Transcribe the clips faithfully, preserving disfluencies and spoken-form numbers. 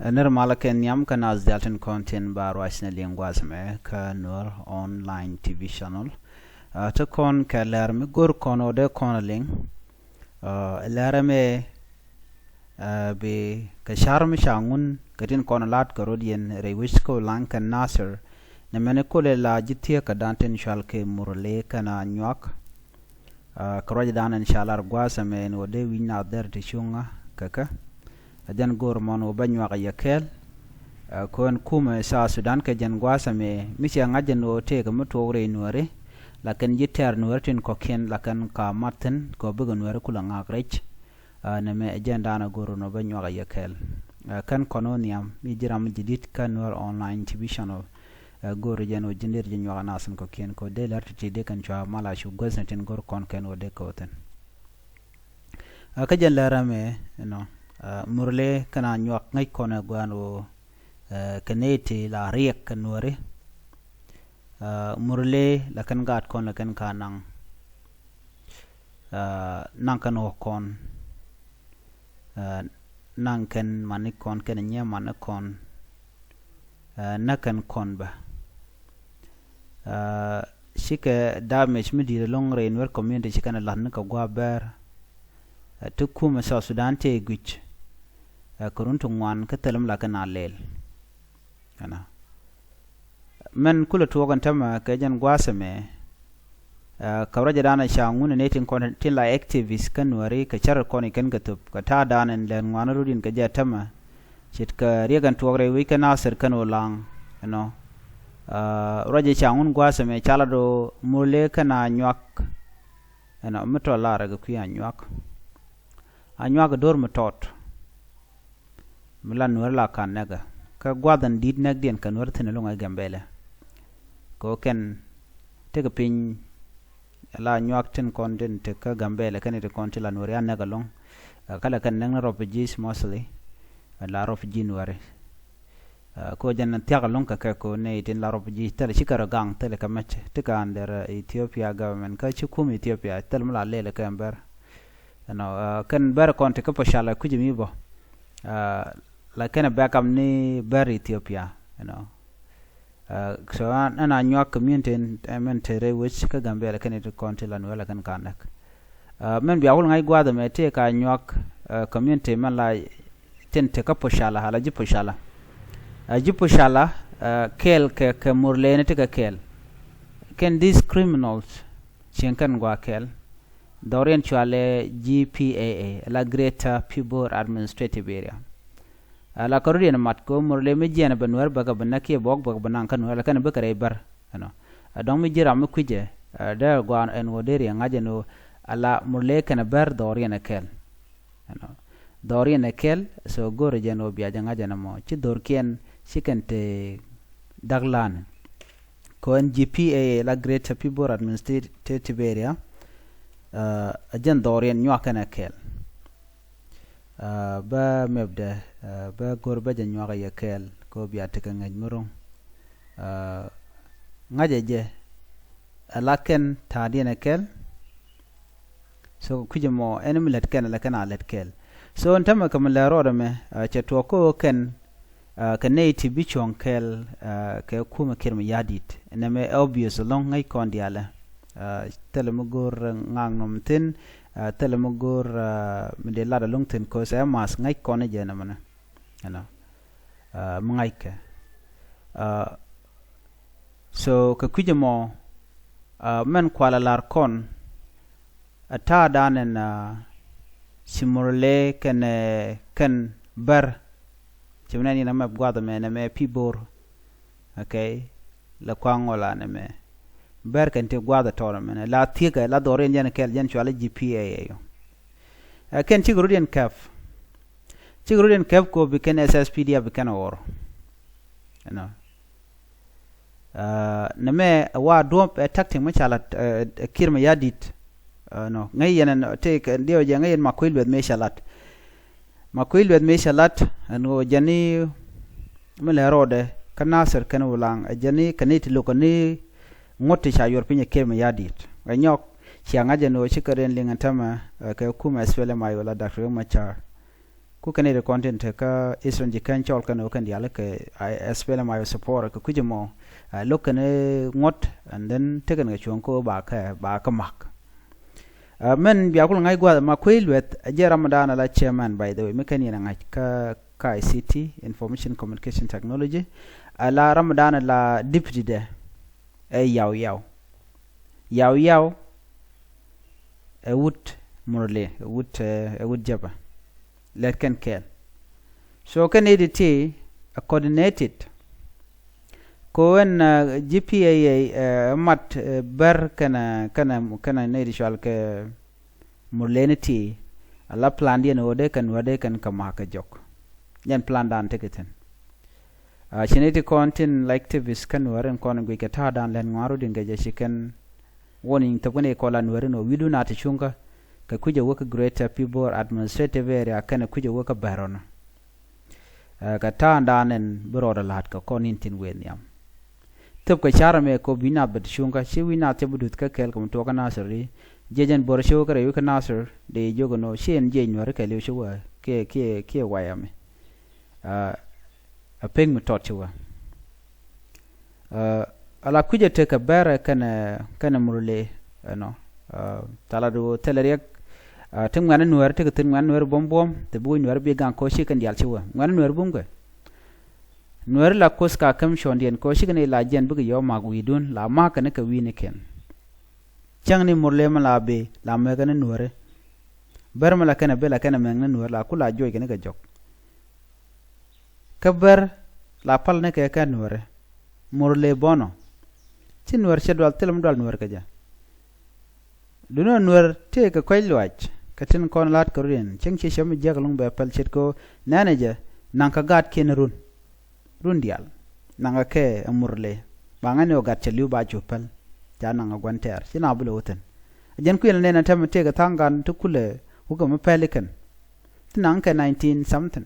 Ɛ nir malä kɛ nhiam kä naath diaal tin kɔn tin ba ruac ni liŋ gua̱a̱th mɛ kä Nuer Online T V Channel. Ɛ, ti kɔn kɛ lɛr mi go̱r kɔn ɔ dee kɔn a liŋ. Ɛ, lɛr ɛmɛ, ɛ, bi kɛ car mi ca ŋun kɛ tin kɔn a la̱t kɛ rot yɛn rɛy wec kä Ulaŋ kɛ Nasir. Nɛ mɛn ikolɛ la ji̱ thieekädan tin cual kɛ Murle kɛnɛ Anyuak. Ɛ, kɛ ruacdan ɛn ca lar gua̱a̱th ɛmɛ ɛn ɣöö dee wi̱c naath dɛr ti cuŋä kɛ kɛ. Ɛ jɛn go̱o̱r mɔn ɣöö bä nyuak ɛ yɛ kɛɛl. Ɛ, kɛ ɣöö ɛn kumɛ South Sudan kɛ jɛn gua̱a̱th ɛmɛ mi cɛ ŋa̱c ɛn ɣöö tëëkɛ mi tuɔɔk rɛy Nuääri. Lakin ji̱ tɛ̈r Nuääri tin kɔ̱kiɛn lakin ka mat thi̱n kɛ ɣöö bikɛ Nuääri kulɛ ŋa̱a̱k rɛc. Ɛ, nɛmɛ ɛ jɛn da̱a̱n ɛ go̱o̱r ɛn ɣöö bä nyuak ɛ yɛ kɛɛl. Ɛ, kɛn kɔn ɣöö nhiam mi ji̱ ram mi ji̱ di̱t kä Nuer Online T V Channel. Ɛ, go̱o̱r ɛ jɛn ɣöö ji̱n dee ji̱ nyuak ɛ naath tin kɔ̱kiɛn kɛ ɣöö dee lär ti̱ti̱ dee kɛn cua mal a cu guäth ni tin go̱r kɔn kɛn ɣöö dee kɛ ɣöö thi̱n. Ɛ, kä jɛn lär ɛmɛ, you know, ɛ, Murle kɛnɛ Anyuak ŋäc kɔn ɛ gua̱a̱n ɣöö, ɛ, kɛ nɛy ti la riɛk kɛ Nuääri. Ɛ, Murle la kɛn gaat kɔn la kɛn ka naŋ. Ɛ, naŋ kɛn ɣɔ̱k kɔn. Ɛ, naŋ kɛn mani kɔn kɛnɛ nyiee mani kɔn. Ɛ, näk kɛn kɔn bä. Ɛ, cikɛ damage mi di̱i̱t ɛlɔ̱ŋ rɛy Nuer community ci kɛn ɛ la̱t ni kɛ gua̱a̱p bɛɛr. Ɛ, ti kumɛ South Sudan tëë guic. Ɛ, kɛ run ti ŋuan kä thilɛ mi la kɛn a lɛl. Ɛnɔ. Mɛn kulɛ tuɔɔk ɛn tämɛ kɛ jɛn gua̱a̱th ɛmɛ. Ɛ, kɛ ruacɛ da̱a̱n ɛ ca ŋun ɛ nɛy tin kɔn tin la activist kä Nuääri kɛ cär kɔn i̱ kɛn kɛ thöp kɛ ta̱a̱ da̱a̱n ɛn lɛn ŋuan rut in kɛ jɛ tämɛ. Ce̱tkɛ riɛk ɛn tuɔɔk rɛy wec kä Nasir kɛn Ulaŋ, you know. Ɛ, ruacɛ ca ŋun gua̱a̱th ɛmɛ ca lat ɣöö Murle kɛnɛ Anyuak. You know, mi tɔt lar ɛ kɛ kui̱ Anyuak. Anyuak ɛ do̱r mi tɔt. Mi la Nuäär la kan nɛkä. Kä gua̱th in di̱t nɛkdiɛn kɛ Nuäär thi̱n ɛlɔ̱ŋ ɛ Gambɛlɛ. Kɛ ɣöö kɛn tekɛ piny la Anyuak tin kɔn tin te kä Gambɛlɛ kɛn ti kɔn ti la Nuäär ya nɛk ɛlɔ̱ŋ. Ɛ, kä la kɛn nɛk ni refugees mostly. Ɛ, la refugee Nuääri. Ɛ, kɛ ɣöö jɛn thia̱k ɛlɔ̱ŋ kɛ kɛ kɛ ɣöö nɛy tin la refugees thilɛ cikɛ rɔ gaŋ thilɛ kɛ mɛc. Tekɛ under, ɛ, Ethiopia government kä ci kum Ethiopia thilɛ mi la lɛl kɛ ɛn bär. You know, ɛ, kɛn bär kɔn ti kä Pocala kui̱c mi bä. Ɛ, la kɛn ɛ back up ni bär Ethiopia, you know. Ɛ, so ɛn, ɛn Anyuak community ɛn, ɛn mɛn te rɛy wec kä Gambɛlɛ kɛn ti kɔn ti la Nuäär la kɛn ka nɛk. Ɛ, mɛn bia wul ŋa̱c gua̱a̱th ɛmɛ tëë ka Anyuak, ɛ, community mɛn la tin te kä Pocala, ala ji̱ Pocala. Ɛ, ji̱ Pocala, ɛ, kɛɛl kɛ, kɛ Murle ni tekɛ kɛɛl. Kɛn these criminals cieŋ kɛn gɔaa kɛɛl. Dhɔriɛn cualɛ G P A A, la Greater Pibor Administrative Area. Ala kɛ rut yɛn mat kɛ ɣöö Murle mi jiɛn bɛ Nuäär bäkɛ bɛ näk kiɛ bɛ ɣɔk bäkɛ bɛ naŋ kä Nuäär la kɛn bikɛ rɛy bär, you know. Ɛ, dɔ̱ŋ mi ji̱ ram mi kui̱cɛ, ɛ, dee gɔaa ɛn ɣöö dee riɛŋ ŋa̱c ɛn ɣöö ala Murle kɛnɛ bär dhɔriɛn ɛ kɛɛl. You know. Dhɔriɛn ɛ kɛɛl, so go̱o̱rɛ jɛn ɣöö bia jɛ ŋa̱c ɛn ɛmɔ. Ci dhorkiɛn ci kɛn te da̱k la̱a̱n. Kɛ ɣän G P A A la Greater Pibor Administrative Area, ɛ, ɛ jɛn dhɔriɛn nyuak kɛn ɛ kɛɛl. Ɛ, bä mɛpdɛ, ɛ, bä go̱r bä jɛ nyuak ɛ yɛ kɛɛl kɛ ɣöö bia tekɛ ŋäc mi ro̱ŋ. Ɛ, ŋa̱cɛ jɛ, ɛ la kɛn ta̱a̱diɛn ɛ kɛɛl. So kɛ kui̱c ɛmɔ ɛn mi lät kɛn ɛ la kɛn a lät kɛɛl. So ɛn tämɛ kɛ mi lät rɔɔdɛ mɛ, ɛ, cɛ tuɔɔk kä ɣöö kɛn, ɛ, kɛ nɛy ti bi cuɔ̱ŋ kɛɛl, ɛ, kɛ kumɛ Kiir Mayardit. Nɛmɛ ɛ obvious ɛlɔ̱ŋ ŋäc kɔn diaalɛ. Ɛ, thilɛ mi go̱o̱r ŋaknɔm thi̱n, ɛ, thilɛ mi go̱o̱r, ɛ, mi dee lat ɛlɔ̱ŋ thi̱n, 'cause ɛ math ŋäc kɔn jɛ nɛmɛnɛ. You know. Ɛ, mi ŋa̱ckɛ. Ɛ, so kɛ kui̱c ɛmɔ, ɛ, mɛn kualɛ lar kɔn, ɛ, ta̱a̱dan ɛn, ɛ, ci Murle kɛnɛ, ɛ, kɛn bär. Ci mi nɛn yɛn ɛ mɛp gua̱th ɛmɛ, nɛmɛ Pibor. Okay. La kuaŋ ŋɔla nɛmɛ. Bär kɛn ti gua̱th ɛ tɔɔr ɛmɛnɛ. La thiekɛ, la dhɔriɛn jɛn kɛɛl, jɛn cualɛ G P A A yɔ. Ɛ, kɛn cikɛ rut yɛn kɛp. Cikɛ rut yɛn kɛp kɛ ɣöö bi kɛn S S P D F bi kɛn ɛ ɣɔr. You know. Ɛ, nɛmɛ ɛ wa duɔ̱ɔ̱p ɛ tactic mi ca lat, ɛ, ɛ Kiir Mayardit. Ɛ, nɔ. Ŋäc yɛn ɛn tëëk, ɛ, diɛw jɛ ŋäc yɛn Makuei Lueth mëë ca lat. Makuei Lueth mëë ca lat, ɛn ɣöö jɛn i̱ mi lɛ rɔɔdɛ, kä Nasir kɛn Ulaŋ, ɛ jɛn i̱ kɛn i̱ ti lo̱k kɛn i̱ ŋuɔ̱t ti ca yuɔr piny ɛ Kiir Mayardit. Ɛ nyɔk, cia ŋa̱c ɛn ɣöö cikɛ rɛn liŋ ɛn tämɛ, ɛ, kɛ kumɛ S P L M I O la Doctor Riek Machar. Ku kɛn i̱ ti kɔn tin te kä Eastern Jikɛn cɔl kɛn ɣöö kɛn diaal kɛ, ah, S P L M I O support kɛ kui̱c ɛmɔ. Ah, lo̱k kɛn ɛ ŋuɔ̱t, and then tekɛn kɛ cuɔ̱ŋ kä ɣöö ba kɛ, ba kɛ ma̱k. Ah, mɛn bia kul ŋa̱c gua̱a̱th ma kui̱ lueth, ɛ jɛ ramdan ala chairman, by the way, mi kɛn yɛn ɛ ŋa̱c kä, kä I C T, Information Communication Technology. Ala ramdan ala deputy dɛ, ɛ Yaw Yaw. Yaw Yaw ɛ wut Murle, ɛ wut, ɛ, ɛ wut Jɛpɛ. Lɛt kɛn kɛɛl. So kɛn i̱ ti ti ɛ coordinated. Ko ɛn, ɛ, G P A A, ɛ, mat, ɛ, Bär kɛnɛ, kɛnɛ, kɛnɛ nɛy ti cɔal kɛ Murleni ti. Ala plan diɛn ɣöö dee kɛn wä dee kɛn kɛ ma̱a̱k kɛ jɔk. Jɛn plan dan tekɛ thi̱n. Ah, ci nɛy ti kɔn tin la activist kä Nuäär in kɔn guic kɛ ta̱a̱ dan lɛn ŋuan rut in kɛ jɛ ci kɛn warning thop kɛn i̱ kɔn la Nuäär in ɣöö wi̱cdu na ti cuŋkä kɛ kui̱c ɛ wä kä Greater Pibor Administrative Area kɛnɛ kui̱c ɛ wä kä Bär ɔnɔ. Ɛ, kɛ ta̱a̱ dan ɛn bi rɔɔdɛ la̱t kɛ kɔn in tin wëë nhiam. Thöp kɛ ca̱r ɛmɛ kɛ wi̱c nath bɛ ti cuŋkä, ci wi̱c nath cɛ bi duth kä kɛɛl kɛ mi tuɔɔk kä Nasir i̱ jiɛc ɛn bo̱r ci wä kä rɛy wi̱c kä Nasir dee jiök ɛn ɣöö ci ɛn jiɛc Nuäri kɛɛliw ci wä kiɛ, kiɛ, kiɛ wayami. Ɛ, ɛ pek mi tɔt ci wä. Ɛ, ala kui̱cä tekɛ Bärɛ kɛnɛ, kɛnɛ Murle, ɛnɔ. Ɛ, thala du thilɛ riɛk, ɛ, ti ŋuɛ̈ni Nuäär, tekɛ thi̱n ŋuɛ̈ni Nuäär buɔ̱m buɔ̱m, te bi wi̱c Nuäär bi gaŋ kɛ ɣöö ci kɛn diaal ci wä. Ŋuɛ̈ni Nuäär bumkɛ. Nuäär la kuoth ka käm cuɔ̱ɔ̱ŋdiɛn kɛ ɣöö ci kɛn i̱ la jiɛn bikɛ yɔw mak wi̱i̱dun, la ma̱a̱k kɛn kɛ wi̱i̱nikiɛn. Cäŋ ni Murle mi la bi, la mɛk kɛn ni Nuääri. Bär mi la kɛn ɛ bi la kɛn ɛ mɛk ni Nuäär, la ku la juɔc kɛn kɛ jɔk. Kä Bär la pal ni kɛ kɛ Nuäärɛ. Murle bɔnɔ. Ci Nuäär cɛ dual thilɛ mi dual Nuäär kɛ jɛ. Duundɛ Nuäär tëëkɛ kɔc luaac kɛ tin kɔn la̱t kɛ rut in cieŋ ci cɛ mi jiäk ɛlɔ̱ŋ bɛ päl ce̱tkɛ ɣöö nɛnɛ jɛ naŋ kɛ gaatkiɛn run. Run diaal. Naŋ kɛ kɛ ɛ Murle. Ba ŋa̱c ni ɣöö gat cɛ li̱w ba cu päl. Ca naŋ kɛ gua̱n tɛɛr. Ci na bi lo̱k thi̱n. Ɛ jɛn kui̱n ɛ nɛn ɛ tɛmɛ tëëkɛ tha̱a̱ŋ gan ti kulɛ wukɛ mi pɛl ikɛn. Ti naŋ kɛ nineteen something.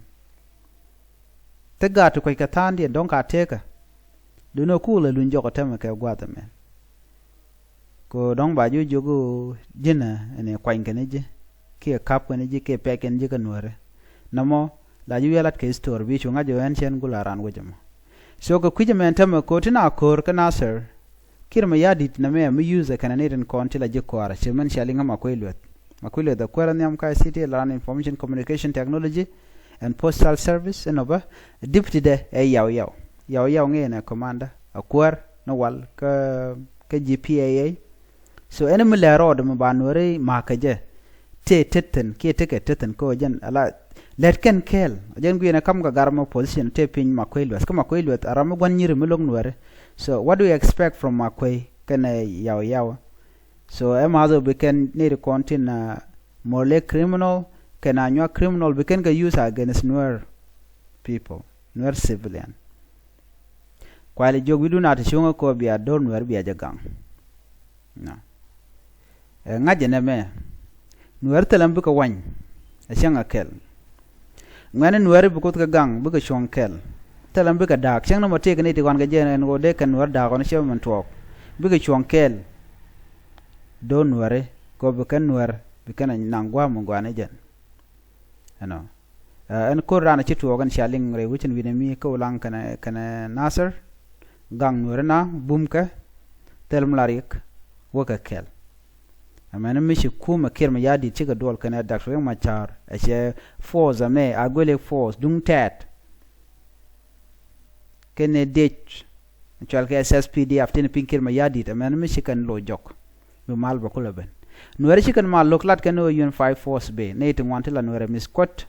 Thik gaat ti kuec kɛ tha̱a̱ŋdiɛn dɔ̱ŋ ka tekä. Duundɛ kuk lɛ luny jɔk ɛ tɛmɛ kɛ gua̱a̱th ɛmɛ. Ko dɔ̱ŋ ba ji̱ jiök ji̱n ɛ ni kuany kɛn ji̱ kiɛ kap kɛn ji̱ kiɛ pɛc kɛn ji̱ kä Nuäärɛ. Nɔmɔ la ji̱ wi̱i̱ lat kɛ history bi cu ŋa̱c jɛ ɣän cɛn gula raan wec ɛmɔ. So kɛ kui̱c ɛmɛn tɛmɛ ko ti na ko̱r kä Nasir. Kiir Mayardit nɛmɛ mi use kɛnɛ ni tin kɔn ti la ji̱ kɔaarɛ ci mɛn cia liŋ kä Makuei Lueth. Makuei Lueth ɛ kuäärä nhiam kä I C T la ran Information Communication Technology and Postal Service inɔ bä. Deputy dɛ ɛ Yaw Yaw. Yaw Yaw ŋi̱i̱nɛ commander ɛ kuäär ni wal kä, kä G P A A. So ɛn mi lɛ rɔɔd mi ba Nuääri ma̱a̱k kɛ jɛ. Tëë tethin kiɛ tekɛ tethin kä jɛn ala lɛt kɛn kɛɛl. Jɛn guiɛn ɛ kam kɛ gar mɛ position tëë piny Makuei Lueth. Kä Makuei Lueth a ram mi gua̱n nyiri mi lo̱k Nuääri. So what do you expect from Makuei kɛnɛ Yaw Yaw? So ɛ math ɔ bi kɛn nɛy ti kɔn tin, uh, Murle criminal kɛnɛ Anyuak criminal bi kɛn kɛ use against Nuer people, Nuer civilian. Kuali jiök wi̱cdun a ti cuŋä kɔ bia do̱r Nuer bia jɛ gaŋ. Nɔ. Ɛ ŋa̱c jɛ nɛmɛ. Nuer thilɛ mi bikɛ wany. Ɛ cäŋ ɛ kɛl. Ŋuɛ̈ni Nuääri bi kuoth kɛ gaŋ bikɛ cuɔ̱ŋ kɛl. Thilɛ mi bikɛ da̱a̱k. Cäŋ ni mɔ tëëk ni ti kɔn kɛ jɛ ɛn ɣöö dee kɛn Nuäär da̱a̱k ɣɔn cɛ min tuɔɔk. Bikɛ cuɔ̱ŋ kɛl. Do̱r Nuääri kɛ ɣöö bi kɛn Nuäär bi kɛn naŋ gua̱a̱m mi gɔaa ni jɛn. Ɛnɔ. Ɛ, ɛn ko̱r raan ci tuɔɔk ɛn cia liŋ rɛy wecin wi̱nɛ mi kä Ulaŋ kɛnɛ, kɛnɛ Nasir. Gaŋ Nuääri na bumkɛ. Thil mi la riɛk. Wäkɛ kɛl. Ɛmɛn mi ci kumɛ Kiir Mayardit cikɛ duɔl kɛnɛ Doctor Riek Machar. Ɛ cɛ force ɛmɛ a guili force duŋ tɛɛt. Kɛnɛ dec. Cual kɛ S S P D F tin piny Kiir Mayardit ɛmɛn mi ci kɛn lo̱c jɔk. Bi mal bɛ kulɛ ben. Nuääri ci kɛn mal lo̱k lat kɛn ɣöö Unified Force bi nɛy ti ŋuan ti la Nuäär ɛ miss kuɔt.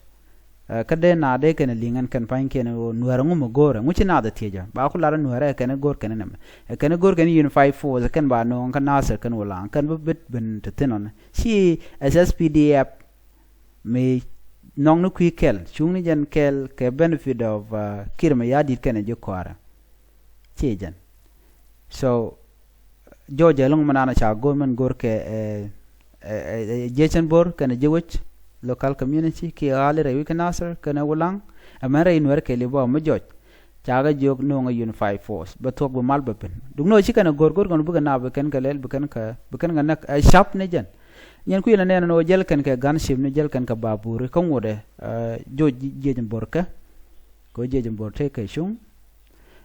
Ɛ, kä dee naath dee kɛn li̱ŋ ɛn kɛn pa̱nykiɛn ɣöö Nuäär ɛŋu mi go̱o̱rɛ, ŋu ci naath ɛ thiecä. Ba ku lar Nuäär ɛ kɛn go̱o̱r kɛn nɛmɛ. Ɛ kɛn go̱o̱r kɛn Unified Force ɛ kɛn ba nööŋ kä Nasir kɛn Ulaŋ kɛn bi bet ben te thi̱n ɔn. Ci S S P D F mi nɔŋni kui̱ kɛl, cuŋni jɛn kɛl kɛ benefit of, uh, Kiir Mayardit kɛnɛ ji̱ kɔaarɛ. Ci jɛn. So, jɔɔc ɛlɔ̱ŋ mi naan ca go̱r mɛn go̱r kɛ, eh, eh, eh, eh, Jiecɛn Bo̱r kɛnɛ ji̱ wec, local community, kiɛ ɣa̱li rɛy wi̱c kä Nasir kɛnɛ Wulaŋ, ɛmɛn rɛy Nuäär kɛɛliw bä mi jɔc. Cakɛ jiök no̱o̱ŋ ɛ Unified Force bɛ thuɔ̱k bi mal bɛ pin. Duŋni ɣöö ci kɛn ɛ go̱r go̱r kɛn bikɛ naap bi kɛn kɛ lɛl bi kɛn kɛ, bi kɛn kɛ näk ɛ cap ni jɛn. Nyɛn kui̱ nɛ nɛn ni wä jäl kɛn kɛ gunship ni jäl kɛn kɛ baburi kä ŋuɔdɛ, ɛ, joc jiec in bo̱r kɛ. Kɛ wä jiec in bo̱r tëë kɛ cuŋ.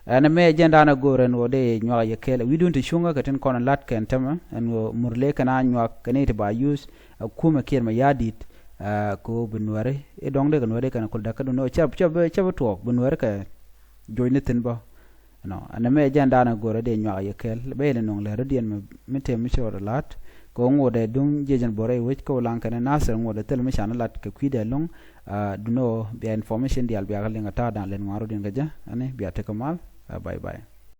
Ɛn ɛmɛ jɛn da̱a̱n a go̱o̱r ɛn ɣöö dee nyuak yɛ kɛɛl. Wi̱i̱dun ti cuŋä kɛ tin kɔn lat kɛn tämɛ ɛn ɣöö murle kɛn a nyuak kɛn i̱ ti ba yuth. Ɛ kumɛ kiɛt mɛ ya̱a̱ di̱t. Ɛ, kɛ ɣöö bi nuääri i̱ dɔ̱ŋ dee kɛ nuääri kɛn kul da̱k kä dun ɣöö cɛ, cɛ, cɛ bi tuɔɔk bi nuääri kɛ joc ni thi̱n bä. Nɔ ɛn ɛmɛ jɛn da̱a̱n a go̱o̱r ɛ dee nyuak yɛ kɛɛl. Bɛ yɛn ɛ nuɔ̱ŋ lɛr rɔ̱diɛn mɛ mi tëë mi cɛ rɔ la̱t. Kɛ ɣöö ŋot ɛ duŋ jiec ɛn bo̱r ɛ wec kä wä laŋ kɛn ɛ Nasir ŋot ɛ thil mi can lat kɛ kui̱dɛ lo̱ŋ. Ɛ, dun ɣöö bia information diaal bia kɛ liŋ ɛ ta̱a̱ da̱a̱n lɛn ŋuan rɔ̱diɛn kɛ jɛ. Ɛn i̱ bia tekɛ mal. Ɛ, bye bye.